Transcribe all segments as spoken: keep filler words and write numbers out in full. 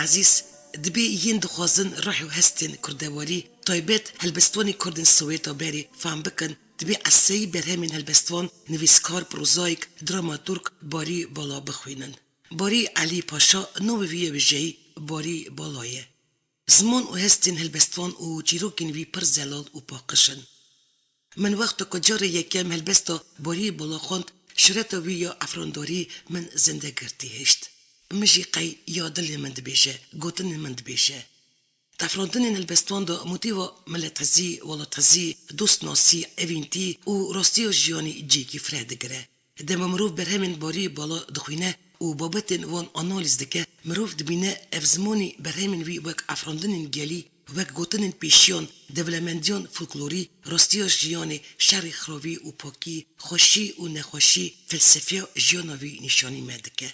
Ezîz, dibê yên dixwazin ruh û hestên kurdewarî, taybet helbestvanê kurdên Swêda berê fam bikin, dibê eseyî berhemên helbestvan, nivîskar, prozayîk, dramaturg Barî Bala bixwînin. Barî Elî Paşa, navê wî yê wijeyî Barî Bala ye. Ziman û hestên helbestvan û çîrokên wî pir zelal û paqij in. Min wexta ku carê yekem helbesta Barî Bala xwend, şireta wî ya efrandarî min zindegirtî hişt. Min jî qey ya dilê min dibêje, gotinên min dibêje. Di efrandinên helbestvan de motîfa milethezî, welathezî, dostnasî, evîntî û rastiya jiyanê cihekî fireh digire. Dema mirov berhemên Barî Bala dixwîne û babetên wan analîz dike, mirov dibîne ev zimanî berhemên wî wek efrandinên gelî, wek gotinên pêşiyan, dewlemendiyan folklorî, rastiya jiyanê, şerê xiravî û pakî, xweşî û nexweşî, felsefiya jiyana wî nîşanî me dike.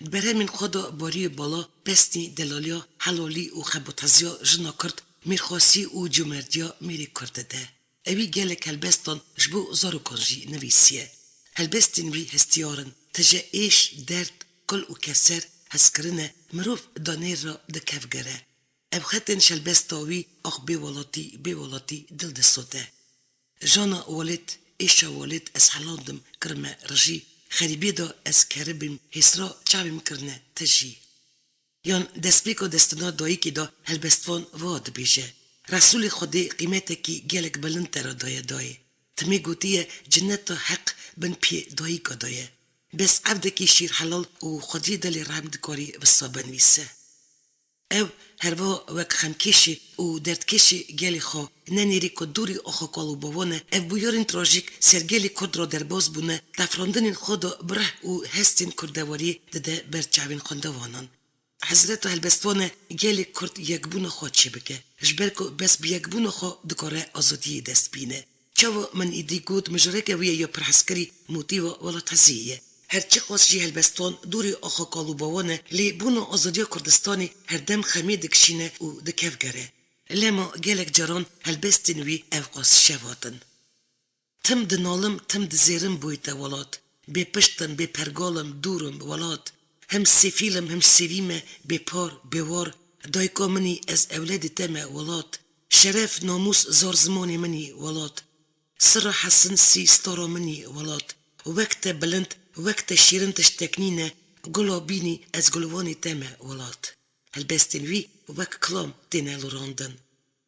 Di berhemên xwe de Barî Bala pesnî delaliya, helalî û xebatxeziya jina kurd, mêrxasî û comerdiya mêrê kurd dide. Ewî gelek helbestan ji bo zarokan jî nivîsiye. Helbestên wî hestiyar in, tije êş, derd, kul û keser, hezkirine, mirov danêr re dikevgere. Ev xetên ji helbesta wî ax bê welatî, bê welatî dil disote. Jana welêt, êşa welêt ez helandim, kirime rijî, xerîbiyê de ez keribîm, hêsra çavê min kirine tijî. Yan destpêka destina dayikê de helbestvan wa dibêje, Resûlê Xwedê qîmetekî gelek bilind te re daye dayê. Timê gotiye, cineta heq bin piyê dayika de ye. Bes evdekî şîr helal û Xwediyê delê rehm dikarî wisa binivîse. Ew herwiha wek xemkêşê û derdkêşê gelê xwe nenêrî ku dûrî axa kal û bavan e, ev bûyerên trajîk ser gelê kurd re derbas bûne, di efrandinên xwe de bi rih û hestên kurdewariyê dide ber çavên xwendevanan. Hezreta helbestvan e gelê kurd yekbûna xwe çêbike, ji ber ku bes bi yekbûna xwe dikare azadiyê dest bîne. Çawa min îdî got, mijûleke wî ye ya pirhezkirî, motîfa welatheziyê ye. Her çiqas jî helbestvan dûrî axa kal û bavan e, lê bona azadiya Kurdistanê herdem xemê dikişîne û dikevgere. Lema gelek caran helbestên wî ew qas şevat in. Tim dinalim, tim dizêrim boyte welat. Bê pişt im, bê pergal im, dûr im welat. Him sêfîl im, him sêvî me, bê par, bê war. Dayika min î, ez ewledê te me welat. Şeref, namûs, zar zimanê min î welat. Sira hesin sî stara min î welat. Wek te bilind, wek te şîrin tiştek nîne, gula bînî ez gulvanê te me welat. Helbestên wî wek kilam têne lorandin.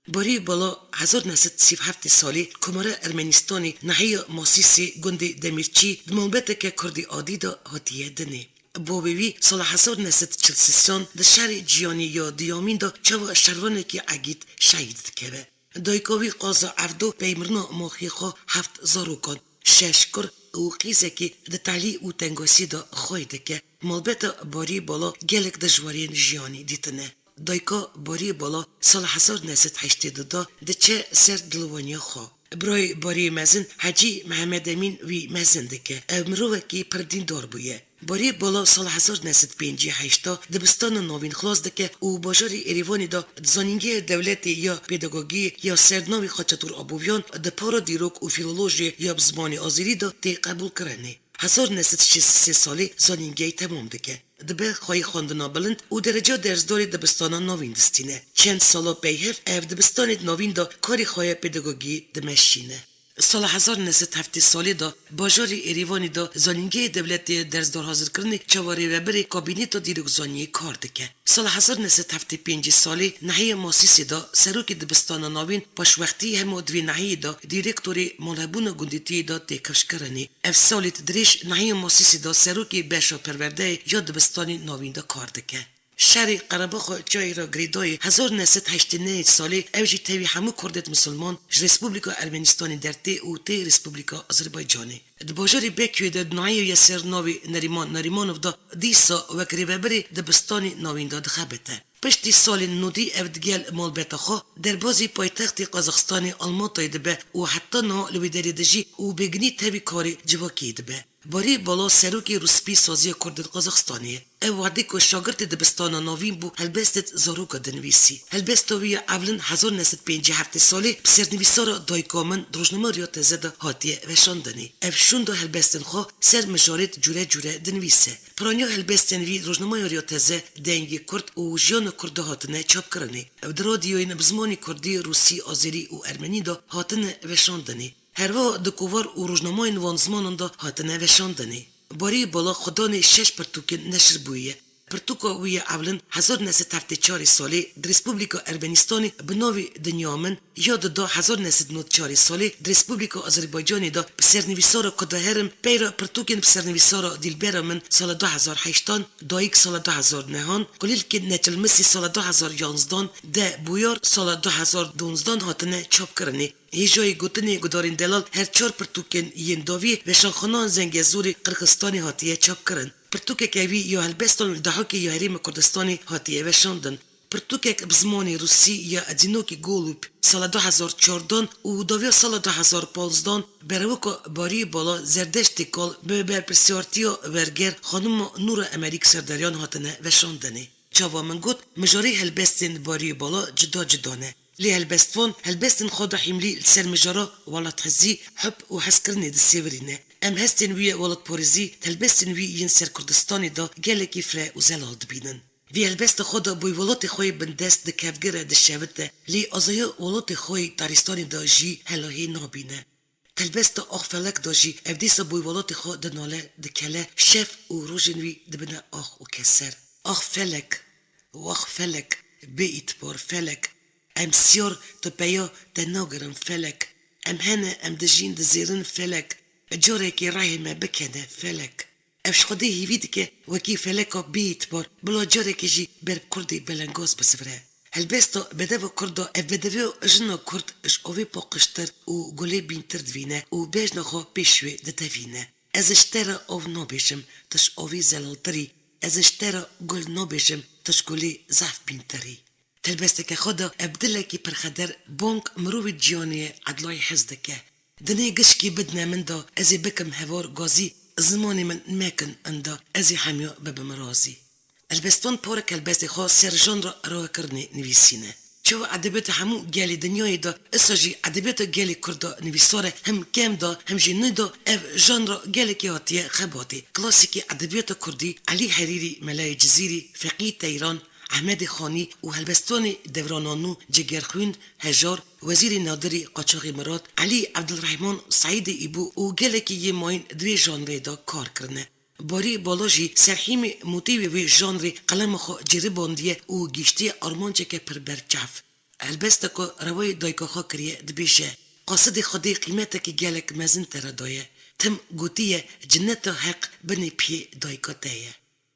Barî Bala hezar neh sed sî û heftê salî Komara Ermenistanê, nahiya Masîsê, gundê Demîrçî, di malbeteke kurdî adî de hatiye dinê. Bavê wî sala hezar neh sed çil sêsan di şerê cîhanî ya duyemîn de çawa şervanekî egîd şehîd dikeve. Dayika wî qaza Evdo pey mirina maxê xwe heft zarokan, şeş kur û qîzekê di telî û tengasî de xwey dike. Malbeta Barî Bala gelek dijwariyên jiyanî dîtine. Dayika Barî Bala sala hezar neh sed heştê du de diçe ser dilwaniya xwe. Birayê Barî mezin Hecî Mihemed Emîn wî mezin dike. Ew mirovekî pir dîndar bûye. Barî Bala sala hezar neh sed pêncî heşt de dibistana navîn xilas dike û bajarê Êrîvanê de di Zanîngeha Dewletê ya Pedagogiyê ya ser navê Xaçatûr Abovyan di para dîrok û fîlolojiyê ya bi zimanê azerî de tê qebûlkirinê. Hezar neh sed şêst û sê salê zanîngehî temam dike. Dibe xweyî xwendina bilind û dereca dersdarê dibistana navîn distîne. Çend sala peyhev ev dibistanê di navîn de karê xwe ya pedagogî dimeşîne. Sala hezar neh sed heftê salê de bajarê Êrîvanê de Zanîngehê Dewletê ya Dersdarhazirkirinê çawa rêvebirê Kabîneta Dîrokzaniyê kar dike. Sala hezar neh sed heftê pêncî salê nahiya Masîsê de serokê dibistana navîn paşwextî hema di vê nahiyê de dîrektorê malhebûna gundîtiyê de tê kifşkirinê. Ev salêt dirêj nahiya Masîsê de serokê beşa perwerdeyê ya dibistanê navîn de kar dike. Şerê Qerebaxa çiyayê re girêdayî hezar neh sed heştê nehê salê ew jî tevî hemû kurdêt misilman ji Respublika Ermenistanê dertê û tê Respublika Azerbaycanê. Di bajarê Bekuyê de di nahiya ya ser navê Nerîman Nerîmanov de dîsa wek rêvebirê dibistanê navîn de dixebite. Piştî salên nodî ev digel malbeta xwe derbazî paytextê Qazaxistanê Almatayê dibe û heta niha li wê derê dijî û bêginî tevî karê civakiyê dibe. Barî Bala serokê Rûspî Saziya Kurdên Qazaxistanê ye. Ew wextê ku şagirtê dibistana navîn bû, helbestêt zaroka dinivîsî. Helbesta wî ya ewlin hezar neh sed pêncî heftê salê bi sernivîsara Dayika min di rojnameya Riya Teze de hatiye veşandinê. Ev şûnda helbestên xwe ser mijarêt cûre cûre dinivîse. Piraniya helbestên wî rojnameya Riya Teze, Dengê Kurd û Jiyana Kurd de hatine çapkirinê. Ew di radyoyên bi zimanê kurdî, rûsî, azerî û ermenî de hatine veşandinê. Herwiha di kovar û rojnamayên van zimanan de hatine veşandinê. Barî Bala xwedanê şeş pirtûkên neşir bûye. Pirtûka wî ya ewlin hezar neh sed heftê çarê salê di Respublika Ermenistanê bi navê Dinya Min, ya di da hezar neh sed nod çarê salê di Respublika Azerbaycanê de bi sernivîsara Kudaherim, peyra pirtûkên bi sernivîsara Dîlbera Min sala du hezar heştan, Dayik sala du hezar nehan, Kulîlkên Neçilmisî sala du hezar yanzdan, De Boyar sala du hezar donzdan hatine çapkirinê. Hêjayî gotinê gudarên delal her çar pirtûkên yên dawî veşanxanan Zengezûrê Qirxizistanê hatiye çapkirin. Pirtûkeke wî ya helbestan li Dehokê ya Herêma Kurdistanê hatiye veşandin. Pirtûkek bi zimanê rûsî ya Edînokî Golub sala du hezar çardan û dawiya sala du hezar panzdan berewika Barî Bala Zerdeştê Kal bi berpirsiyartiya werger xanima Nûra Emerîk Serdaryan hatine veşandinê. Çawa min got, mijarê helbestên Barî Bala cuda cuda ne. Lê helbestvan helbestên xwe de hîmlî li ser mijara welathezî, hub û hezkirinê disêvirîne. Em hestên wî yê welatparêzî di helbestên wî yên ser Kurdistanê de gelekî fireh û zelal dibînin. Vî helbesta xwe de boy welatê xwe yê bindest dikevgire, dişewite, lê azaya welatê xwe yê taristanê de jî helahê nabîne. Helbesta Ax Felek de jî ev dîsa boy welatê xwe dinale, dikele, şev û rojên wî dibine ax û keser. Ax Felek, wax Felek, bê îtibar Felek. Em siyar tu peya te nagirin Felek. Em hene, em dijîn, dizêrin Felek. Carekê rehê me bikene Felek. Ev ji Xwedê hêvî dike, wekî feleka bêîtibar, bila carekê jî ber bi kurdê belengaz bisivire. Helbesta Bedeva Kurd de ev bedeviya jina kurd ji avê paqijtir û gulê bîntir divîne û bejna xwe pêş wê ditevîne. Ez ji te re av nabêjim, tu ji avê zelaltir î. Ez ji te re gul nabêjim, tu ji gulê zehf bîntir î. Helbesteke xwe de ev dilekî pirxeder bang mirovê ciyanê ye, edlayê hez dike. Dinê gişkî bidine min de, ez ê bikim hevar gazî, zimanê min mekin inda, ez ê hemiya bibim razî. Helbestvan parek helbestê xwe ser janra rawekirinê nivîsîne. Çawa edebiyata hemû gelê dinyayê de, isa jî edebiyata gelê kurd de nivîsar e, him kem de, him jî nû de ev janra gelekî hatiye xebatê. Klasîkê edebiyata kurdî Elî Herîrî, Melayê Cizîrî, Feqî Teyran, Ehmedê Xanî û helbestvanê devrana nû Cegerxwîn, Hejar, Wezîrê Nadirî, Qaçaxê Mirat, Elî Evdilrehman, Seîdê Îbû û gelekî yê mayîn di vê janrê de kar kirine. Barî Bala jî serhîmê motîvê wê janrê qelema xwe cêribandiye û gihîştiye armanceke pir berçav. Helbesta ku rewayê dayika xwe kiriye dibêje, Qasidê Xwedê qîmetekî gelek mezin te re daye. Tim gotiye, Cineta heq binê piyê dayika te ye.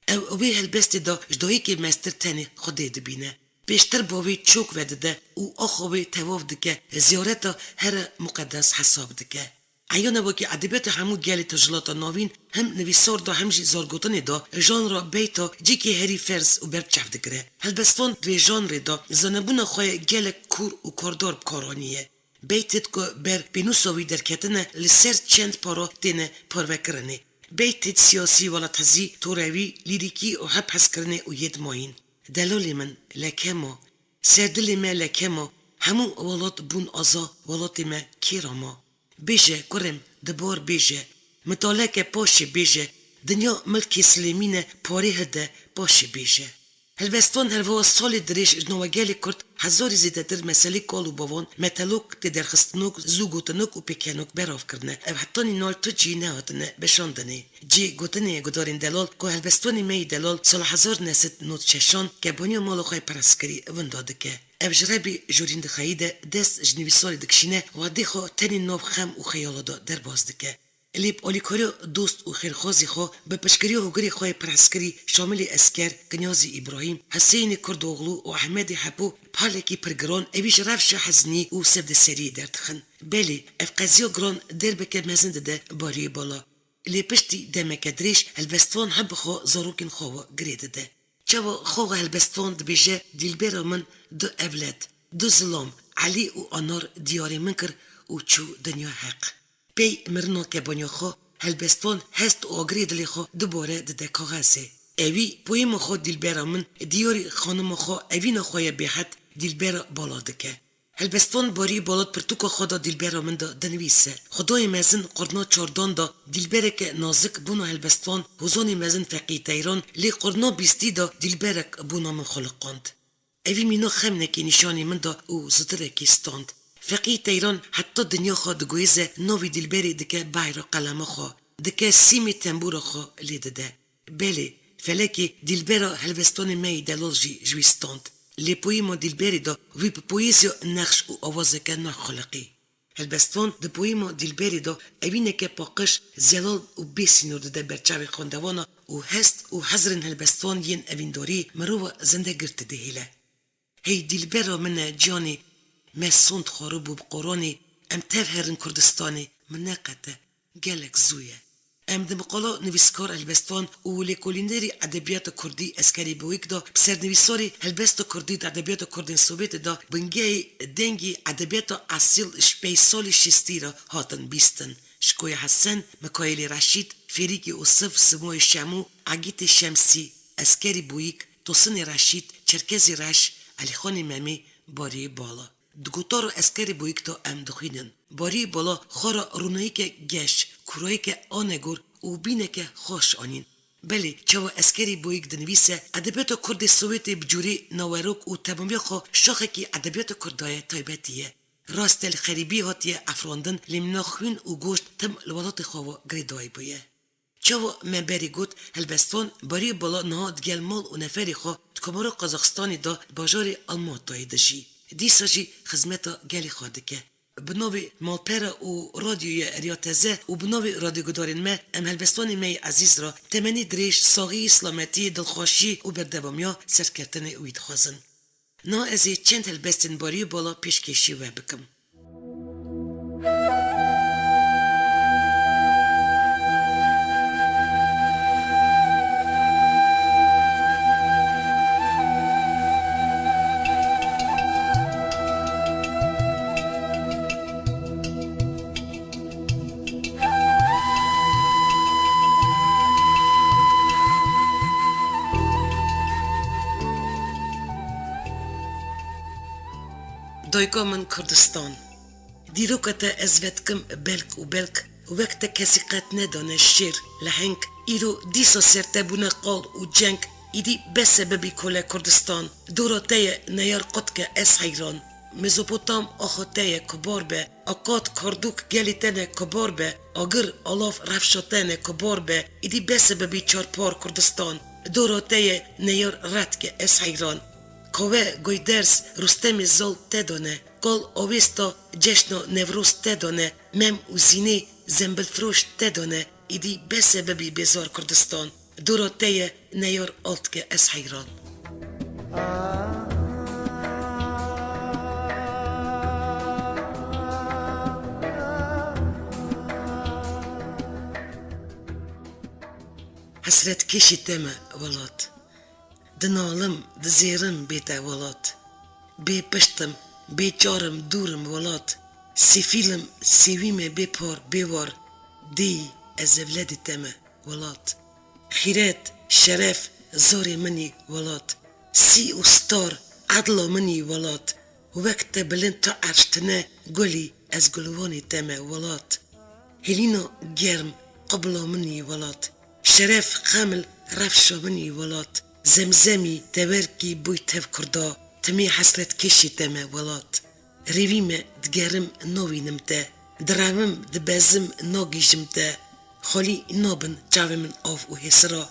Ew wê helbestê de ji dayikê mestir tenê Xwedê dibîne. Pêştir bavê çok vedide û axa wê tewav dike, ziyareta here muqedes hesab dike. Eyane wekî edebiyata hemû gelê tejilata navîn, him nivîsar de him jî zargotinê de janra beyta cîkê herî ferz û berbiçav digire. Helbestvan di vê janrê de zanebûna xwe yê gelek kûr û kordar bi kar aniye. Beytêt ku ber pênûsa wî derketine, li ser çend para têne parvekirinê. Beytêt siyasî, welathezî, torewî, lîrîkî û hep hezkirinê û yêt mayîn. Delalê min, leke ma. Serdilê me, leke ma. Hemû welat bûn aza, welatê me kêra ma. Bêje, kurê min, dibar bêje. Mitaleke paşê bêje. Dinya milkê Silêmîn e, parê hide, paşê bêje. Helbestvan herwiha salê dirêj ji nava gelê Kurd hezarî zêdetir meselê kal û bavan, metelok, têderxistinok, zûgotinok û pêkenok berav kirine. Ev heta nîna li tu cî nehatine beşandinê. Cê gotinê ye gudarên delal ku helbestvanê me yê delal sala hezar neh sed nod şeşan kebaniya mala xwe yê pirsgirî winda dike. Ev ji Rebî Jorîn Dixeyî de dest ji nivîsarê dikişîne, wextê xwe tenê nav xem û xeyala de derbas dike. Lê bi alîkariya dost û xêrxwazê xwe, bi piştgiriya hogirê xwe yê pirsgirî Şamilê Esker, Kinyazî Îbrahîm, Huseyînê Kurdoglû û Ehmedê Hepo bi halekî pir giran ewî ji rewşa hezinî û sevdeseriyê derdixin. Belê, ev qeziya giran derbeke mezin dide Bariyê Bala. Lê piştî demeke dirêj helbestvan heb bi xwe zarokên xwe ve girê dide. Çawa xwe ve helbestvan dibêje, Dîlbera min, du evled, du zilam, Elî û Anar diyarê min kir û çû dinya heq. Pey mirina kebaniya xwe, helbestvan hest û agirê dilê xwe dubare dide kaxezê. Ewî poyêma xwe Dîlbera min, diyarî xanima xwe evîna xwe ye bêhed Dîlbera Bala dike. Helbestvan Barî Bala di pirtûka xwe de Dîlbera min de dinivîse: Xwedayê mezin qurna çardan de dîlbereke nazik bûna helbestvan, hozanê mezin Feqî Teyran lê qurna bîstî de dîlberek bûna min xuliqand. Evî mîna xemnekê nîşanî min da û zidirekî stand. Feqî Teyran heta dinya xwe diguhêze, navî dîlberê dike behra qelema xwe, dike sîmê tembûra xwe lê dide. Belê, felekê dîlbera helbestanê me yî delal jî ji wî stand. Lê poyêma dîlberê de wî bi poezya nexş û awazeke nexuliqî. Helbestvan di poyêma Dîlberê de evîneke paqij, zelal û bê sînor dide ber çavê xwendevana û hest û hizrên helbestvan yên evîndarî mirova zindegir dihêle. Hey dîlbera min e ciyanê, me sond xwaribû bi qoranê, em tev herin Kurdistanê, min neqete, gelek zû ye. Em di miqala nivîskar, helbestvan û lêkolînerî edebiyata kurdî Eskerî Boyîk de bi sernivîsarî helbesta kurdî di edebiyata kurdên Sovyetê de bingehê dengê edebiyata esîl ji pey salê şêstî re hatin bîstin. Şikoyê Hesen, Mikaîlê Reşîd, Fêrîkê Ûsiv, Simoyê Şemû, Egîtê Şemsî, Eskerî Boyîk, Tosinê Reşîd, Çerkezê Reş, Elîxanê Memê, Bariyê Bala. Di gotara Eskerê Boyîk de em dixwînin: Bariyê Bala xwe re ronayîke geş, kûrayîke anegor û bîneke xweş anîn. Belê, çawa Eskerî Boyîk dinivîse, edebiyata kurdê Sowêtê bi cûrê nawerok û temamiya xwe şaxekî edebiyata kurda ye taybetî ye. Rast e li xerîbî hatiye efrandin, lê mîna xwîn û goşt tim li welatê xwe ve girêdayî bûye. Çawa me berê got, helbestvan Bariyê Bala niha digel mal û neferê xwe di Komara Qazaxistanê de di bajarê Almatayê dijî. Dîsa jî xizmeta gelê xwe dike. Bi navê malpera û radyoya Eriya Teze û bi navê radyogudarên me, em helbestvanê me yê ezîz re temenî dirêj, saxî, silametî, dilxweşî û berdewamiya serkeftinê wî dixwazin. Niha ez ê çend helbestên Bariyê Bala pêşkêşî we bikim. Dayika min Kurdistan. Dîroka te ez vedikim belk û belk, wek te kesî qet nedane şêr, leheng, îro dîsa ser te bûne qal û ceng, îdî bes e bibî kole Kurdistan. Dora te ye neyar qutke ez heyran. Mezopotam axa te ye kubar be, Akad, Kardûk gelê te ne kubar be, agir, alav, rewşa te ne kubar be, îdî bes e bibî çarpar Kurdistan. Dora te ye neyar redke ez heyran. Kawe, Goyders, Rustemê Zal te dane, Kal, Awêsta, Ceşna Newroz te dane, Mem û Zînê, Zembilfiroş te dane, îdî bes e bibî bêzar Kurdistan. Dora te ye neyar altke ez heyran. Hesretkêşî te me welat. Dinalim, dizêrim bê te welat. Bê pişt im, bê çar im, dûr im welat. Sêfîl im, sêwî me bê par, bê war. Dêyî, ez ewledê te me welat. Xîret, şeref, zorê min î welat. Sî û star, edla min î welat. Wek te bilind tu erş tine, gulî, ez gulwanê te me welat. Hêlîna germ, qibla min î welat. Şeref, xeml, rewşa min î welat. Zemzemî, tewerkî, bûy tev kurda. Timî hesretkêşî te me welat. Rêvî me, digerim, navînim te. Direvim, dibezim, nagihîjim te. Xalî nabin çavê min av û hêsira.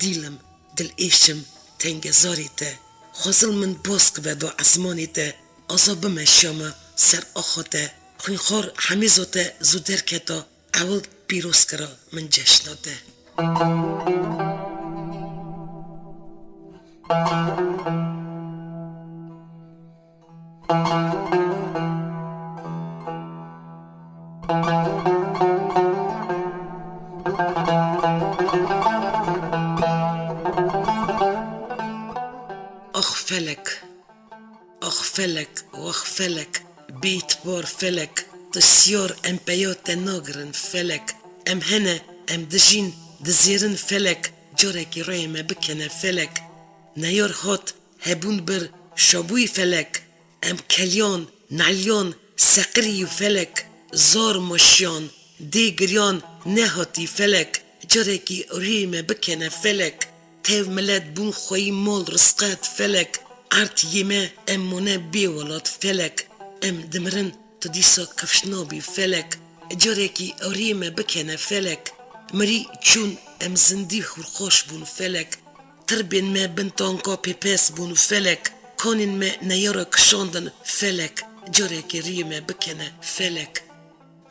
Dîl im, dilêş im, tengezarê te. Xwezil min bask veda ezmanê te. Aza bime şama ser axa te. Xwînxwar hemêza te zû derketa. Ewil pîroz kira min ceşna te. Ax felek, ax felek, wax felek, bêîtbar felek, tu siyar, em peya te nagirin felek, em hene, em dijîn, dizêrin felek, carekî rêyê me bikene felek. Neyar hat, hebûn bir, şabûyî felek. Em keliyan, naliyan, seqirî felek, zar maşiyan, dê giriyan nehatî felek, carekî rêyê me bikene felek. Tev milet bûn xweyî mol rizqet felek, erd yê me em mane bê welat felek. Em dimirin, tu dîsa kifş nabî felek, carekî rêyê me bikene felek. Mirî çûn, em zindî hûrxaş bûn felek. Tirbên me bin tanka pêpes bûn felek, kanên me neyara kişandin felek, carekê rêyê me bikene felek.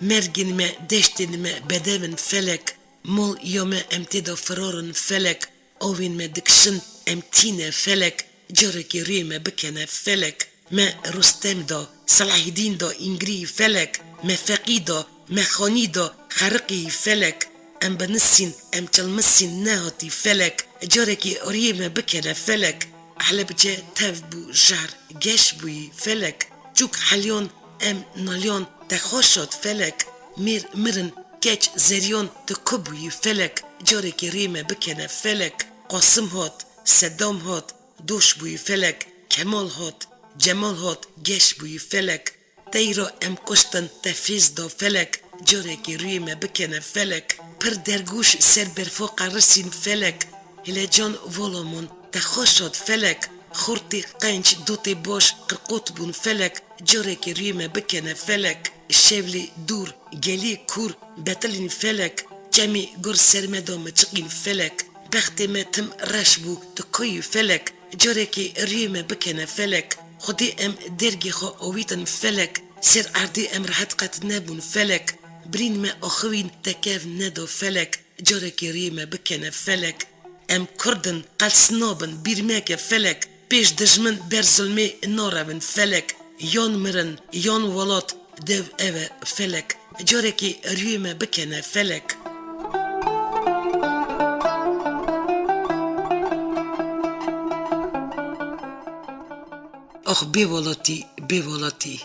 Mergên me, deştên me bedev in felek, mal ya me em tê de firar in felek, avên me dikişin em tîne felek, carekê rêyê me bikene felek. Me Rustem da, Selahîdîn da îngirî felek, me Feqî da, me Xanî da xeriqî felek. Em binisîn, em çilmisîn nehatî felek, carekî rêyê me bikene felek. Helebce tev bû jehr, geş bûyî felek. Çûk heliyan, em naliyan te xweş hat felek. Mêr mirin, keç zeriyan tu ku bûyî felek, carekî rêyê me bikene felek. Qasim hat, Sedam hat, doş bûyî felek, Kemal hat, Cemal hat, geş bûyî felek. Teyra em kuştin te fêz da felek, carekê rûyê me bikene felek. Pir dergûş ser berfa qerisîn felek. Hêlecan volamon te xweş hat felek. Xortê qenc dotê baş qirqot bûn felek, carekê rûyê me bikene felek. Şevlê dûr, gelê kûr, betilîn felek, çemê gur ser me da miçiqîn felek. Bextê me tim reş bû, tu kuyî felek, carekê rûyê me bikene felek. Xwedê em dergê xwe awîtin felek, ser erdê em rehet qet nebûn felek. Birîn me axivîn te kev neda felek, carekê rûyê me bikene felek. Em kurd in, qels nabin, bîr meke felek. Pêş dijmin ber zulmê narevin felek. Yan mirin, yan welat, dev ev e felek. Carekê rûyê me bikene felek. Ax bê welatî, bê welatî.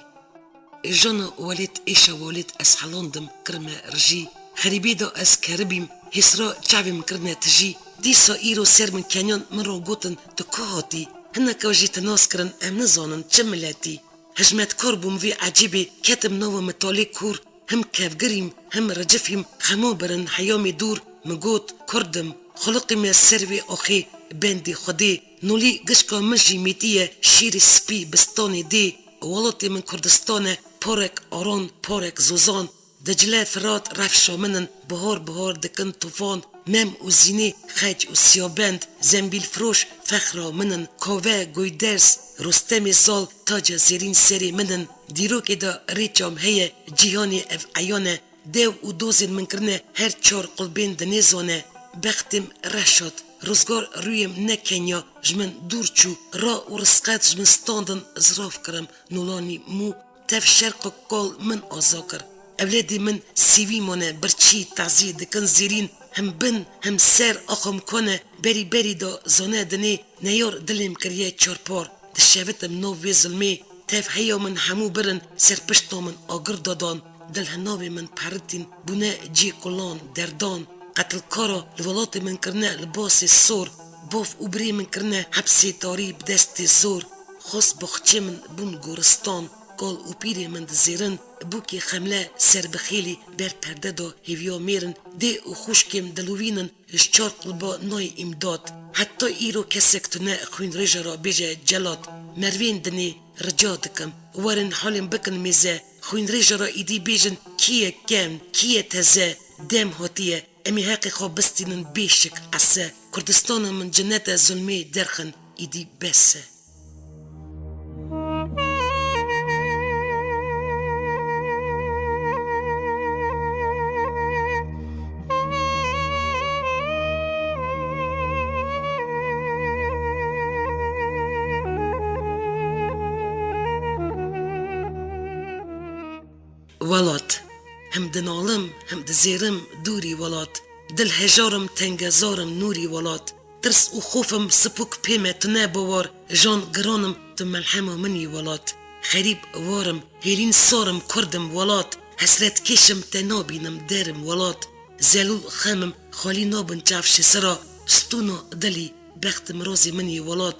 Jana welêt êşa welêt ez helandim, kirime rijî. Xerîbê de ez keribîm, hêsra çavê min kirine tijî. Dîsa îro ser min keniyan, min ro gotin, tu ku hatî? Hineka jî te nas kirin, em nizanin çi miletî. Hijmetkar bûm vî ecêbê, ketim nava mitalê kûr. Him kevgirîm, him ricifîm, xema birin heyamê dûr. Min got, kurd im, xuliqîme ser vê axê, bendê Xwedê. Nolî gişka min jî mîtiye, şîrê spî bistanê dê. Welatê min Kurdistan e, parek aran, parek zozan. Dicle, Firat, refşa min in, bihar bihar dikin tufan. Mem û Zînê, Xec û Siyabend, zembîlfiroş, fexra min in. Kave, Goyders, Rustemê Zal, taca zêrîn serê min in. Dîrokê de rêça min heye, cîhanê ev eyan e. Dew û dozên min kirine her çar qulbên di nêzan e. Bextê min reş hat, rizgar rûyê min ne kenya ji min dûr çû. Ra û rizqet ji min standin, zirav kirim, nolanî mû. Tev şerq û kal min aza kir. Ewledê min sîvî mane, birçî tazî dikin zêrîn, him bin, him ser, axa min kone, berî berî de zane dinê, neyar dilê min kiriye çarpar. Dişevitim nav vê zilmê, tev heya min hemû birin, ser pişta min agir dadan, dilhinavê min peritîn, bûne cî kulan, derdan. Qetilkara li welatê min kirine libasê sor, bav û birê min kirine hepsê tarî bi destê zor. Xwest baxçê min bûn goristan, kal û pîrê min dizêrin, bûkê xemle ser bi xêlî ber perde da hêviya mêrin, dê û xwişkê min dilûvînin, ji çar qulba nayê îmdad. Heta îro kesek tune xwînrêja ra bêje celat, mervên dinê rica dikim, werin halên bikin mêze, xwînrêja ra îdî bêjin kî ye kevn, kî ye teze, dem hatiye, em ê heqê xwe bistînin bê şik ese. Kurdistana min cinet e, zulmê derxin, îdî bes e. Welat. Him dinalim, him dizêrim dûrî welat. Dil hejar im, tengezar im, nûrî welat. Tirs û xof im, sipûk pê me tune bawar, jan giran im, tu melhema min î welat. Xerîb war im, hêlîn sar im, kurd im welat. Hesretkêş im, te nabînim, der im welat. Zelûl xem im, xalî nabin çavşê sira, Stûna dilî, bextim razî min î welat.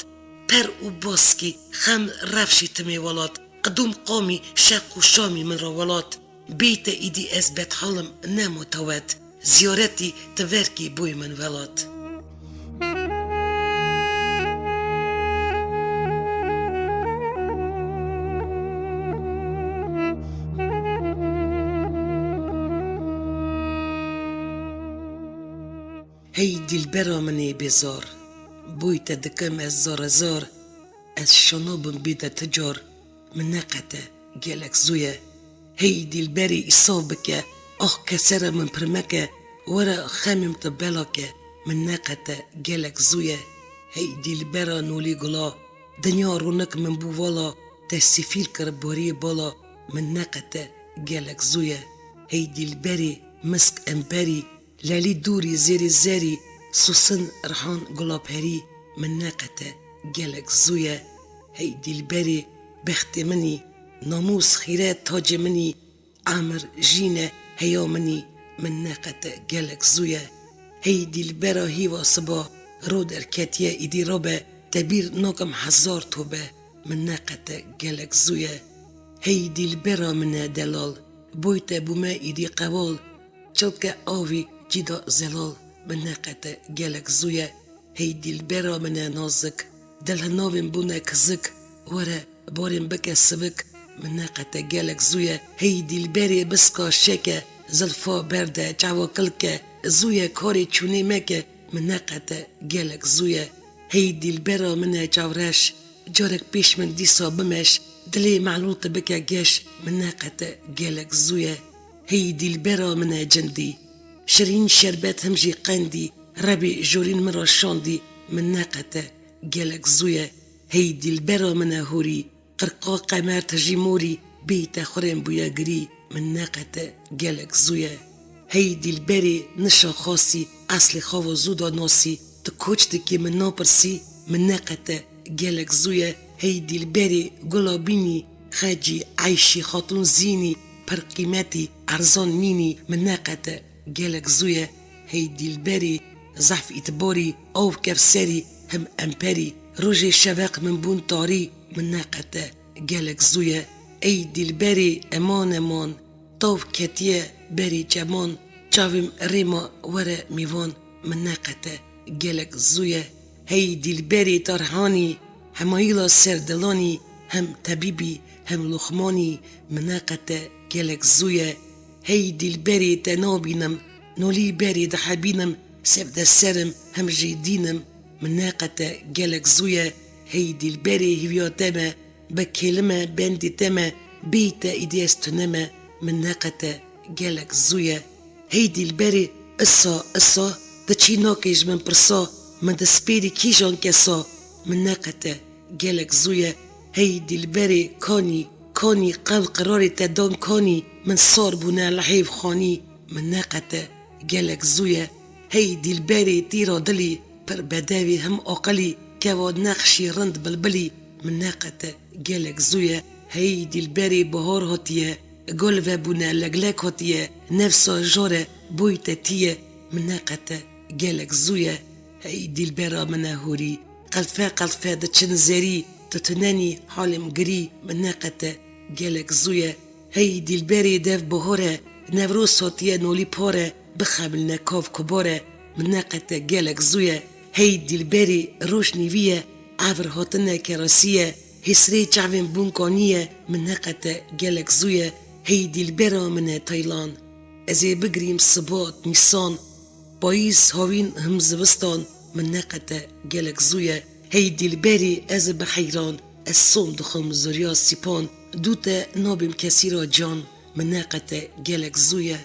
Per û baskî, xem rewşî timê welat. Qidûm qamî, şeq û şamî min ra welat. Bêyî te îdî ez bedhal im, nema tewet. Ziyaretî ti verkî boy min welat. Hey dîlbera min ê bêzar, boy te dikim ez zare zar, ez şano bim bê de ti car, min neqete, gelek zû ye. Hey dîlberê îsaf bike, ax kesera min pir meke, were xemêm te bela ke, min neqete, gelek zû ye. Hey dîlbera nolî gula, dinya rûnik min bû vala, te sifîl kir boriyê bala, min neqete, gelek zû ye. Hey dîlberê misk emberî, lelî dûrî zêrê zerî, susin rihan gulaperî, min neqete, gelek zû ye. Hey dîlberê bextê min î, namûs xîret tacê min î, emir jîne heya min î, min neqete, gelek zû ye. Hey dîlbera hîva siba, ro derketiye îdî rabe, te bîr nakim hezar tobe, min neqete, gelek zû ye. Hey dîlbera min e delal, boy te bûme îdî qewal, çilke avî cîda zelal, min neqete, gelek zû ye. Hey dîlbera min e nazik, dil hinavên bûne kizik, were, borên bike sivik, min neqete, gelek zû ye. Hey dîlberê biska şeke, zilfa berde, çawa kilke, zû ye karê çûnê meke, min neqete, gelek zû ye. Hey dîlbera min e çavreş, carek pêş min dîsa bimeş, dilê melûl te bike geş, min neqete, gelek zû ye. Hey dîlbera min e cindî, şirîn şerbet him jî qendî, rebî jorîn min ra şandî, min neqete, gelek zû ye. Hey dîlbera min e hûrî, qirqa qemer tijî morî, bêyî te xurên bûye girî, min neqete, gelek zû ye. Hey dîlberê nişa xasî, eslê xava zû da nasî, tu koç dikî min napirsî, min neqete, gelek zû ye. Hey dîlberê gula bînî, xecî, eyşî, xatûn zînî, pir qîmetî, erzan mînî, min neqete, gelek zû ye. Hey dîlberê zehf îtibarî, aw kevserî, him emperî, rojê şeveq min bûn tarî, min neqete, gelek zû ye. Ey dîlberê eman eman, tav ketiye berê çeman, çavêm rêma were mêvan, min neqete, gelek zû ye. Hey dîlberê tarhanî, hemayîla ser dilanî, hem tebîbî, hem luxmanî, min neqete, gelek zû ye. Hey dîlberê te nabînim, nolî berê dihebînim, sevde serim, hem jî dînim, min neqete, gelek zû ye. Hey dîlberê hîviya te me, bi kêlime bendê te me, bêyî te îdî ez tune me, min neqete, gelek zû ye. Hey dîlberê, isa, isa, tu çî nakê ji min pirsa, min destpêrî kîjan kesa, min neqete, gelek zû ye. Hey dîlberê, kanî, kanî, qewl qirarê te dan kanî, min sar bûne li hêv xanî, min neqete, gelek zû ye. Hey dîlberê tîra dilî, pir bedevî him aqilî, keva nexşî rind bilbilî, min neqete, gelek zû ye. Hey dîlberê bahar hatiye, gul vebûne leglek hatiye, nefsa jor e, boy te tî ye, min neqete, gelek zû ye. Hey dîlbera min e hûrî, qelfe qelfe diçin zerî, tu tunenî halêm girî, min neqete, gelek zû ye. Hey dîlberê dev bahar e, Newroz hatiye nolî par e, bixemilne kav kubar e, min neqete, gelek zû ye. Hey dîlberê roj nîvî ye, evir hatine kerasî ye, hêsrê çavên bûn kanî ye, min neqete, gelek zû ye. Hey dîlbera min e taylan, ez ê bigirîm sibat nîsan, payîz havîn him zivistan, min neqete, gelek zû ye. Hey dîlberê ez bi heyran, ez son dixwim zoriya sîpan, dû te nabêm kesî ra can, min neqete, gelek zû ye.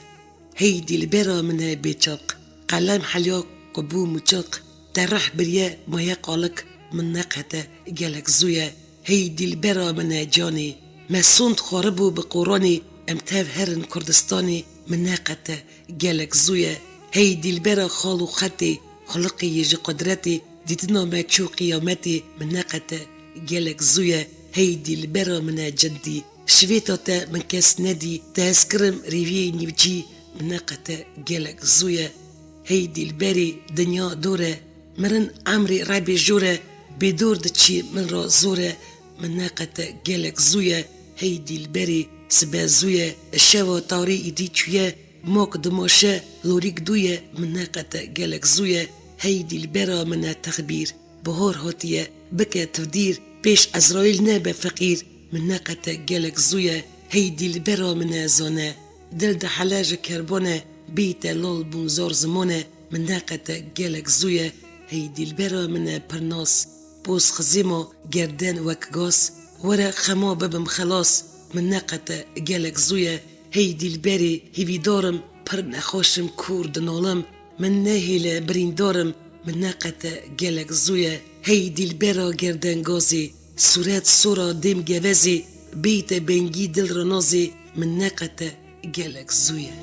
Hey dîlbera min e bêçiq, qelem helya ku bû muçiq, te rih biriye maye qalik, min neqete, gelek zû ye. Hey dîlbera min e canê, me sond xwaribû bi qoranê, em tev herin Kurdistanê, min neqete, gelek zû ye. Hey dîlbera xal û xetê, xuliqê yê ji qudretê, dîtina me çû qiyametê, min neqete, gelek zû ye. Hey dîlbera min e cindî, şivêta te min kes nedî, te ez kirim rêviyê nîvcî, min neqete, gelek zû ye. Hey dîlberê, dinya dor e, Mirin emrê Rebê jor e, bêdor diçî min ra zor e, min neqete gelek zû ye, hey dîlberî sibe zû ye, şewa tarî îdî çûye, mak dimaşe lorîk dû ye, min neqete gelek zû ye, hey dîlbera min e texbîr, bihar hatiye, bike tivdîr, pêş Ezraîl nebe feqîr, min neqete gelek zû ye, hey dîlbera min e zane. Dil dihele ji kerbone, bîte lal bûn zor zimone, min neqete gelek zû ye, hey dîlbera min e pirnas. Poz xizîma gerden wek gaz, were xema bibim xelas, min neqete gelek zû ye, hey dîlberî hîvîdar im, pir nexweş im kûr dinalim, min nehêle birîndar im, min neqete gelek zû ye, hey dîlbera gerdengazî, sûret sora dêm gevezî, bîte bengî dil ra nazî, min neqete gelek zû ye.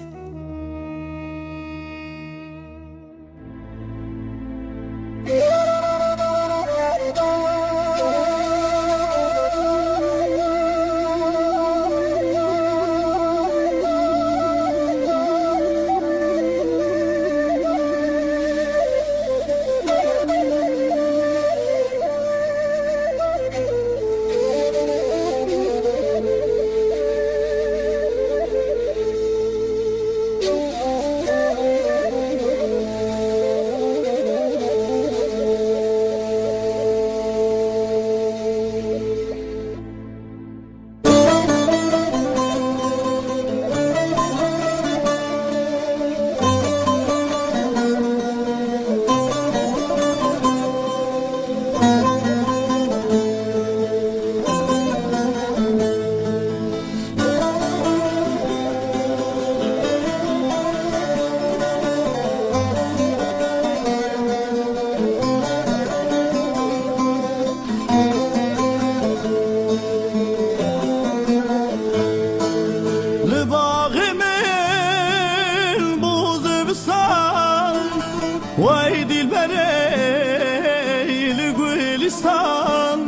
Li baxê min bû zivistan, wey dîlberê li gulîstan.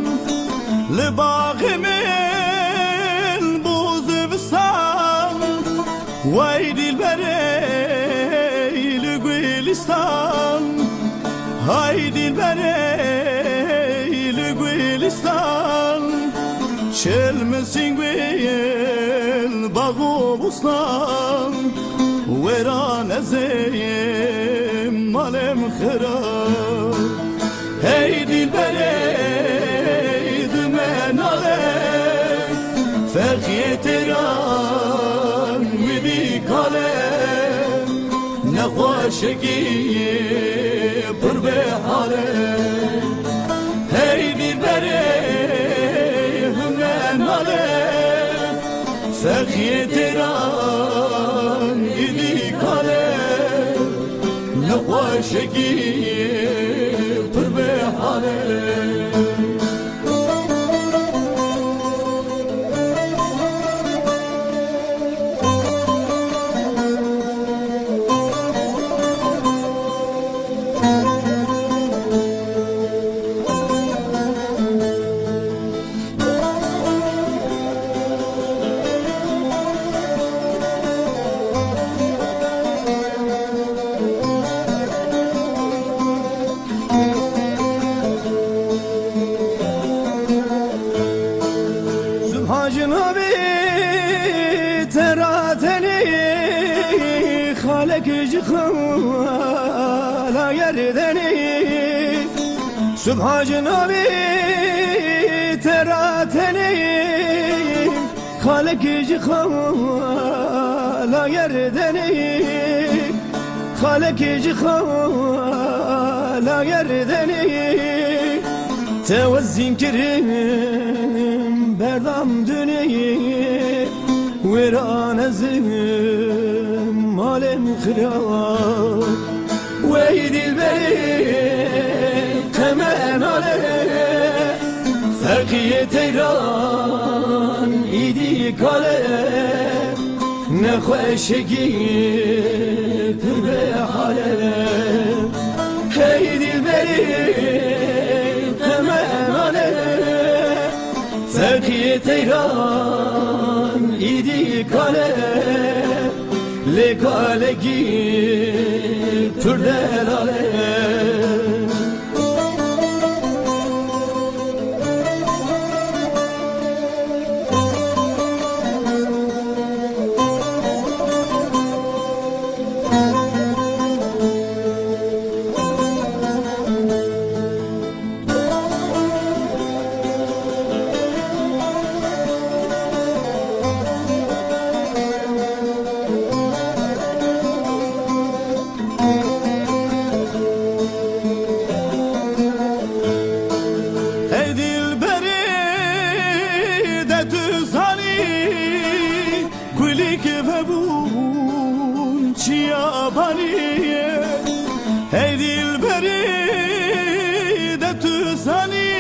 Li baxê min bû zivistan, wey dîlberê li gulîstan. Hay dîlberê li gulîstan, çil min sîngwîl bax û bûstan, wêran ez ê malê min xirab. Hey dîlberê, di me nale, feqiyê teyran wî dî kale. Nexweşekî pir bê hale. Hey dîlberê, hûn me nale, feqiyê teyran îdî kale. Nexweşekî pir bê hale. Subhan ji navê te ra tenê, xalek ji xala gerdenê. Subhan ji navê te ra tenê, xalek ji xala gerdenê. Xalekê ji xala gerdenê, te wezîn kirin berdam dunê, wêran ez im malê min xira. Wey dîlberê qeme nale, feqiyê teyran îdî kale. Nexweşekî pir bê hale. Hey dîlberî qeme nale, feqiyê teyran îdî kale. Lê kalekî pir delale. Vebûn çiyabanî ye, hey dilberî de tu zanî.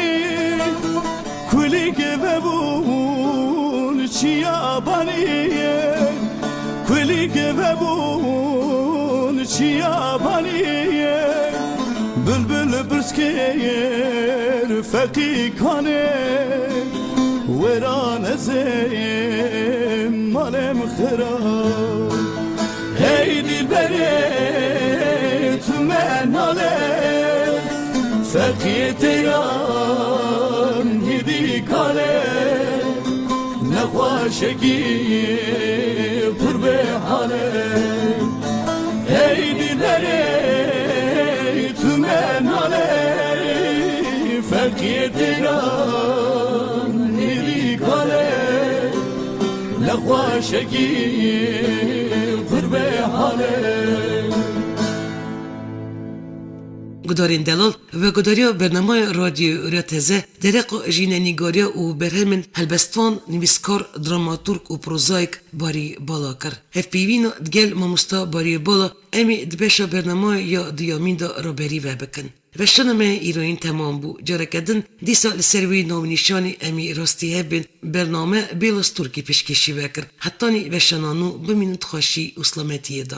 Kulîk vebûn çiyabanî ye, kulîk vebûn çiyabanî ye. Bilbil pirs kir feqî kanê, wêran ez ê malê min xira. Hey dilberê tu me nalê, feqiyê teyran hîdî kalê, nexweşekî pir bê halê. Hey dilberê tu me nalê, feqiyê teyran hîdî kalê, nexweşekî pir bê halê. Gudarên delal, veguhdariya bernamaya Radyo Rûya Teze, dereqa jînenîgariya û berhemên helbestvan, nivîskar, dramaturg û prozayîk Barî Bala kir. Hevpeyvîna digel mamosta Barî Bala em ê di beşa bernamaya ya duyemîn de raberî ve bikin. Weşana me îroyîn temam bû. Careke din dîsa li ser wê navnîşanê em ê rastî hev bên bername Bêla Stûrkî pêşkêşî we kir. Hetanî weşana nû bimînin di xweşî û selametiyê de.